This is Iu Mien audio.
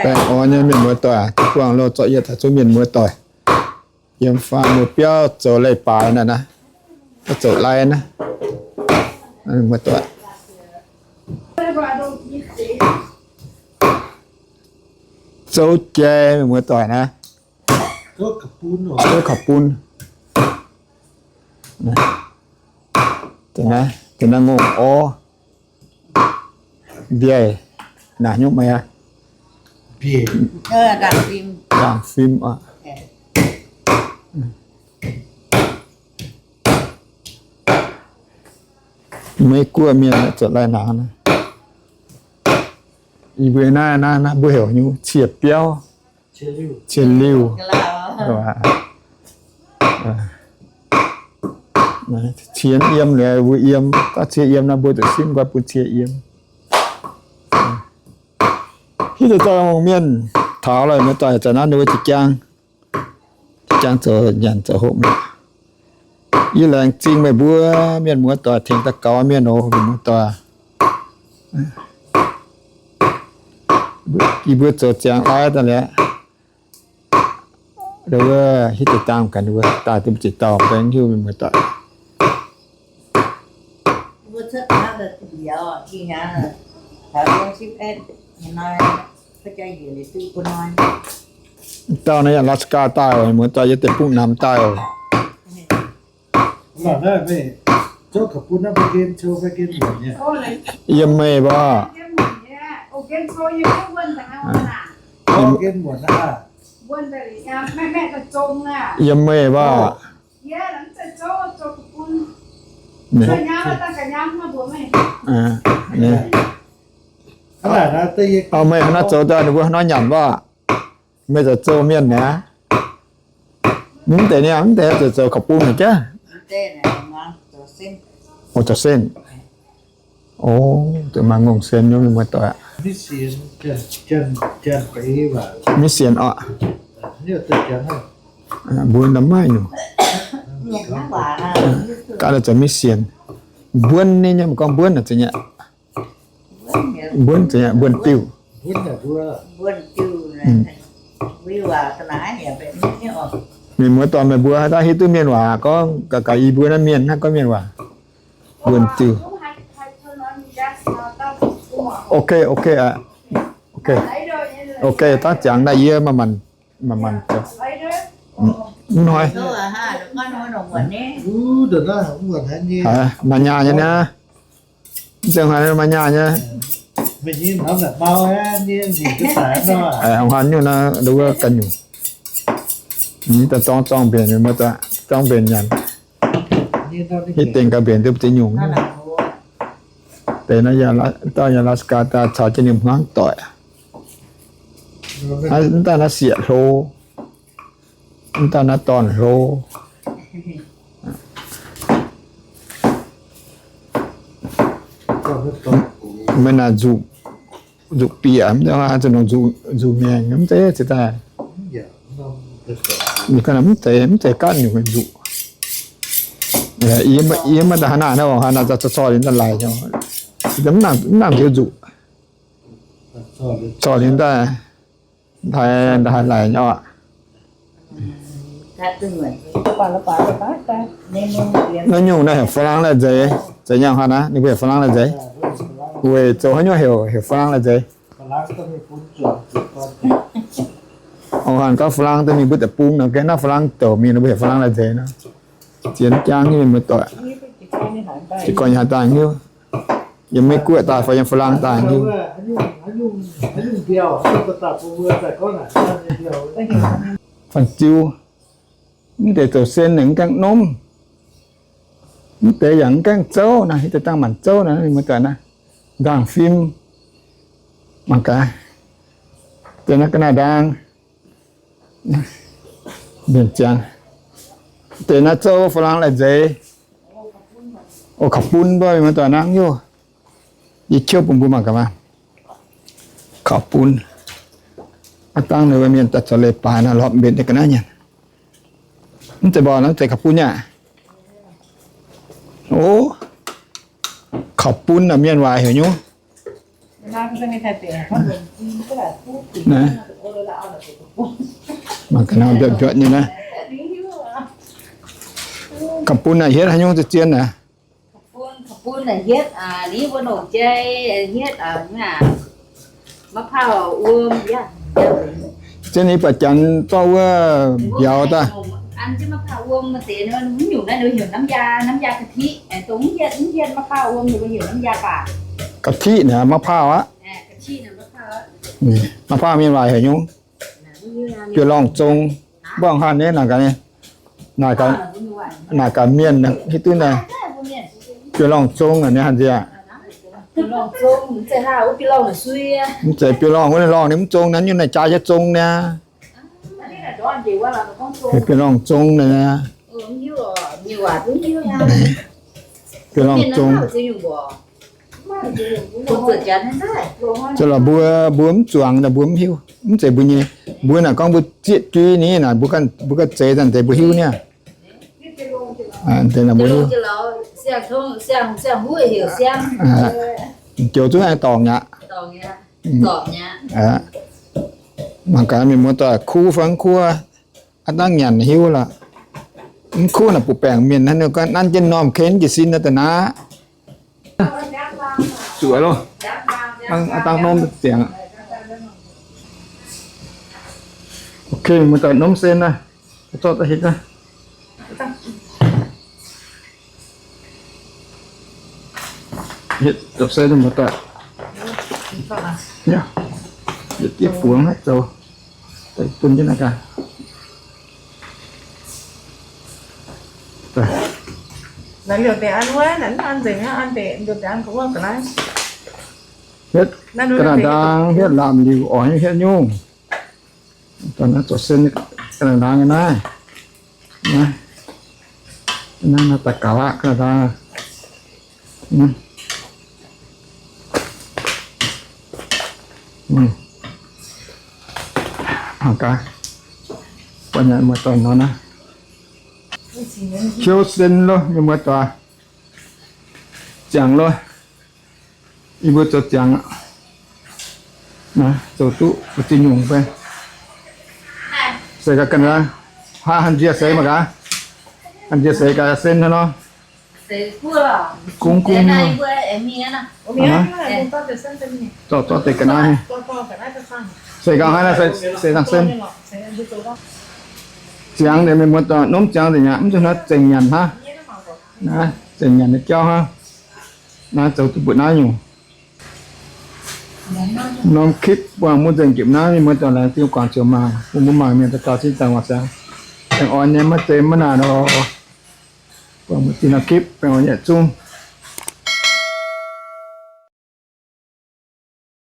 Baengh orn nyei mienh muoz doic, buangh loh zorqv yietc taux zungv mienh muoz doic. Yiem faam muoz biauv zoux leiz-baaix naaiv, zoux lai naaiv, muoz doic. Zouv jai mienh muoz doic naaiv, zouv kaux bun. Deix naaiv ngongh orv. Mbiaec naaic nyungc meih aqv. Ndaangc fim oc. Meiv Guoqv mienh zoux lai naaiv. Yie mbuo naaiv, naaiv mbuo heuc nyungc cie biauv. Cie liuh. Cie yiem liuz mbuo yiem, gorngv cie yiem nor mbuo zuqc simv nqoi bun cie yiem. Hiuv duqv dorh mienh taux lorqc, mienh doic, zanc naaiv ninh mbuo za'jang, za'jang zoux nyanc zoux hopv. Yie laengz zingh meih mbuo mienh muoz doic tengx daux gaux mienh oc, mienh muoz doic. Yie mbuo zoux ziangx lai daaih liuz, wuov hiuv duqv dangh ganh wuov daaih duqv ziqc dauh baeng hiuv mienh muoz doic. Dauh naaiv yaac Alaska daaih oc, mienh muoz doic, yiem deic-bung namx daaih oc. Yiem meih mbuo. Yiem meih mbuo. Meih hnangv naaiv zoux daaih ninh mbuo hnangv nor nyanc wuov. Meih zoux zoux mienh naaiv. Mv deix niaa, mv deix zoux zoux kaux bun jaav. Zoux sen. O, zoux maaih ngongh sen nyei mienh muoz doic. Mv sienx oc. Mbuo nda'maiv nyungc. Gaax zoux mv sienx. Mbuonv nyei, mv gorngv mbuonv naaic zeiz nyei. Mbuonv zeiz nyei, mbuonv diuh. Mienh muoz doic meih mbuo haaix dauh hiuv duqv mienh waac gorngv gaax, gaax i mbuo naaiv mienh hnangv gorngv mienh waac. Mbuonv diuh. Ok, ok, ok, dangv ziangx daaih yie maaih manc, maaih manc zoux. Mv hnoi. Maaih nyaah nyei niaa. Mv zeiz hnoi maaih nyaah nyei. Hnoi nyungc naaiv wuov ganh nyungc. Mv daaih zorngv zorngv mbenc, zorngv mbenc nyanc. Hitv dengh gauh mbenc duqv ziex nyungc. Deix naaiv dauh yaac Alaska daaih caux jienv ninh hmuangv doic. Mv daaih naaiv sieqv hlo, mv daaih naaiv dorn hlo. Meih naaic nzuqc, nzuqc bieqc, mv zeiz nzuqc, nzuqc maengc, mv zeiz, mv zeiz, mv zeiz gaatv nyungc nzuqc. Yie maiv daaih hnangv naaic, hnangv naaic corc corc liuz daaih laic, mv nangc nzuqc, corc liuz daaih, daaih haaix laic nyei oc. Naaiv nyungc naaiv heuc ฝรั่ง lai-nzeix, zeiz nyei hnangv naaiv, ninh mbuo heuc ฝรั่ง lai-nzeix. Weic zoux haaix nyungc heuc heuc ฝรั่ง lai-nzeix? Ong-han gorngv ฝรั่ง daaih mingh mbuo deic-bung nor, ga'naaiv ฝรั่ง douc mingh nor, mbuo heuc ฝรั่ง lai-nzeix nor. Zien jangv nyei mienh muoz doic. Jiez gorn yaac daaih hiuv. Yiem Meiv Guoqv daaih fai yiem ฝรั่ง daaih hiuv. Fanh-ziu, mv deix zoux sen ninh mv gaengh nomv. Mv deix yaac mv gaengh zouv naaiv, hiuv duqv dangh maanc zouv naaiv, mienh muoz doic naaiv. Ndaangh fim mangc gaax. Deix naaiv ga'naaiv ndaang. Mbienc ziangx. Deix naaiv zouv ฝรั่ง lai-nzeix. O, kaux bun mbuo mienh muoz doic naaiv nyungc. Yie qiuv bun mbuo mangc gaax maah. Kaux bun. Aav dangh ninh mienh daaih zoux leiz-baaix naaiv lorpc mbenc nyei ga'naaiv nyanc. Mv zeiz mborqv, mv zeiz kaux bun nyei aqv. O, kaux bun naaic mienh waac heuc nyungc. Mangc gaax nor mbiaeqc mbiaeqc nyei naaiv. Ga'bun naaic hietv haaix nyungc zien zien naaic? Zien ni baac janx zorqv wuov mbiauz daaih. Ga'tiqv naaic, maqv paauh aqv. Maqv paauh mienh waac heuc nyungc? Biouv-lorngh zong. Mbuo haaix nyungc naaic gaax, naaic gaax mienh hiuv duqv naaic. Biouv-lorngh zong naaic, ninh haaix nziex? Mv zeiz biouv-lorngh wuov, lorngh ninh mv zong naaic, nyungc naaic jaax yaac zong niaa. Biouv-lorngh zong naaic. Biouv-lorngh zong. Mbuo, mbuo mv zuangx, mbuo mv hiuv. Mv zeiz mbuo nyei. Mbuo naaic gorngv mbuo zieqv jui ni naaic, mbuo ganh zeix daaih deix mbuo hiuv niaa. Joux zungv aengx dorngc aqv. Mangc gaax mienh muoz-doic kuv fai mv kuv, aav dangv nyanc hiuv lorqc. Mv kuv naaic butv-baengc mienh hnangv, nanv jienv normh ken jiez sin daaih naaiv. Zuqc loh. Aav dangv norm ziangx. Ok, mienh muoz-doic, norm sen naaiv, zorqv daaih hitv naaiv. Hitv dopv sen mienh muoz-doic. Yietc diqv buangv naaiv zoux, bun jienv naaiv gaax. Hietv ga'naaiv ndaang, hietv lamh liuc oix hietv nyungc. Daaih naaiv zoux sen ga'naaiv ndaang nyei naaiv. Naaiv daaih gaux aqv, ga'naaiv ndaang. Mangc gaax, buatc nyei muoz-doic nor naaiv. Hiuv sen loh, mienh muoz-doic. Ziangx loh. Yie mbuo zoux ziangx aqv. Zoux duqv buoz-zinh nyungc fai? Seix gaax ga'naaiv ndaang. Hnangv njiec seix mangc gaax. Hnangv njiec seix gaax sen hnangv nor. Kungx kungx. Zorqv zorqv deix ga'naaiv mingh. Seix gaax hnangv naaiv, seix dangh sen. Ziangx deix mienh muoz-doic, norm ziangx deix aqv, mv zuqc hnangv zengc nyanc hnangv. Naaiv zengc nyanc nyei jauv hnangv. Naaiv zoux duqv mbuoqc naaiv nyungc. Norm clip buangh mbuo nzengc jiex naaiv, mienh muoz-doic laengz zingh guangc ziouc mangc, bun mbuo mangc mienh daux gaux sin zaangc waac siangx. Aengx oix nyei maiv zeiz maiv naanc oc. Buangh mbuo zinh norm clip, baengh orn yietc zungv.